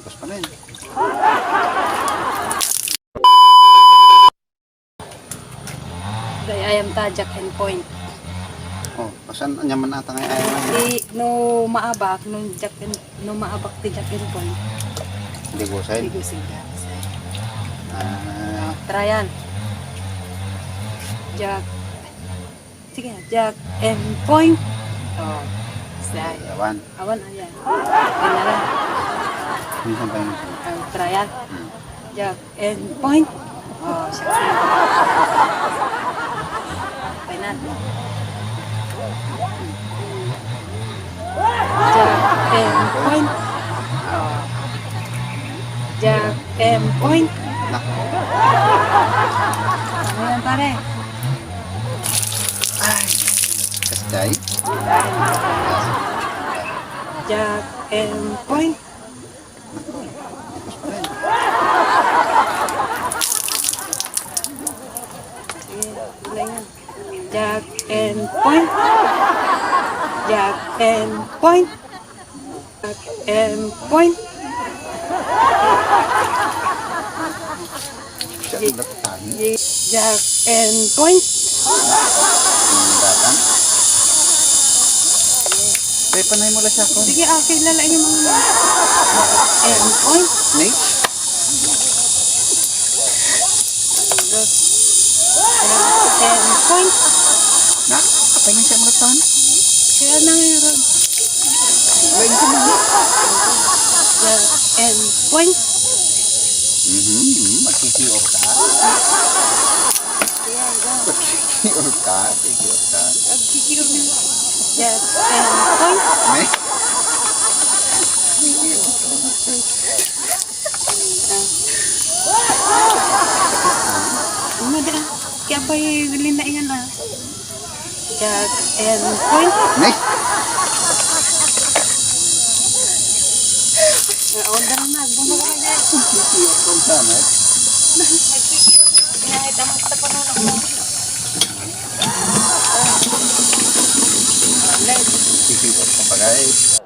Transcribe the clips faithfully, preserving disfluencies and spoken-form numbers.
Pas pa rin. Day, ayam ta, jack and point. Oh, pasan anya man ata nga ay, ay, ay. Di, no maabak, no jack and, no maabak ti jack and point. Di ko, say. Di ko, say. Ah. Oh, trial. Jack. Sige, jack and point. Oh, say. Awan. Awan, ayan. Ayan na lang. Minsan pa yun. Ang trial. Hmm. Jack and point. Oh, siya. Okay na. Jack and point. Oh. Jack and point. Nak. Ano yan, pare? Ay. Kastay? Jack and point. Jack and point. Jack and point. Jack and point. Siya ang nagtani. Jack and point. Ang datang. Kaya panay mo lang siya ko. Sige, okay, lalain mo muna. Jack and point. Ni? Jack and point. Na? Apay nga siya ang nagtani? Kaya na nga, Rod. Lain ka mo. Jack and point. Mhm, mhm, magkikior ka. Kikior ka, kikior ka. Ang kikior na. Yes, and point. Ne? Ano da? Kaya pa'y linaingan, ah. Jack and point. Ne? Ah, order na, bumaba na. Kikior ka sana, eh. Nagkikior na. Pinakita mo sa panunok mo. Kikior ka pa, guys.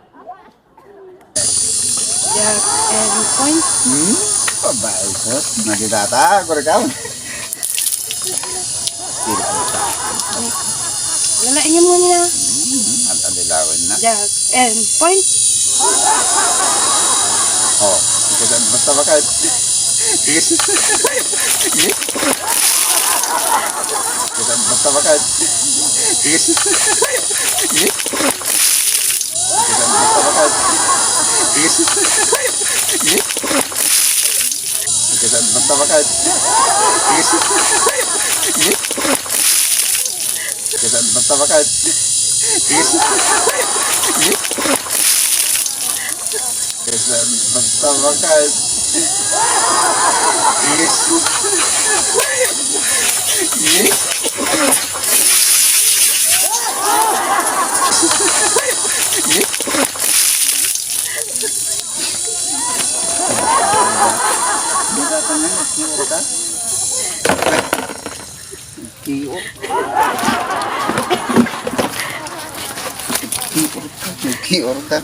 Jack and point. Hmm? Babae, sus. Nakita ta, kurikaw. Sila ang sa akin. Lalaingin mo niya. Hmm, ang talilawan na. Jack and point. Oh, kita basta bakit. Yes. Yes. Kita basta bakit. Yes. Yes. Kita basta bakit. Yes. Yes. Kita basta bakit. Yes. Yes. Kita basta bakit. Yes. Yes. Kita basta bakit. Yes. Yes. Yes. Di ba ito nga, nagkior ka? Nagkior. Nagkior ka, nagkior ka.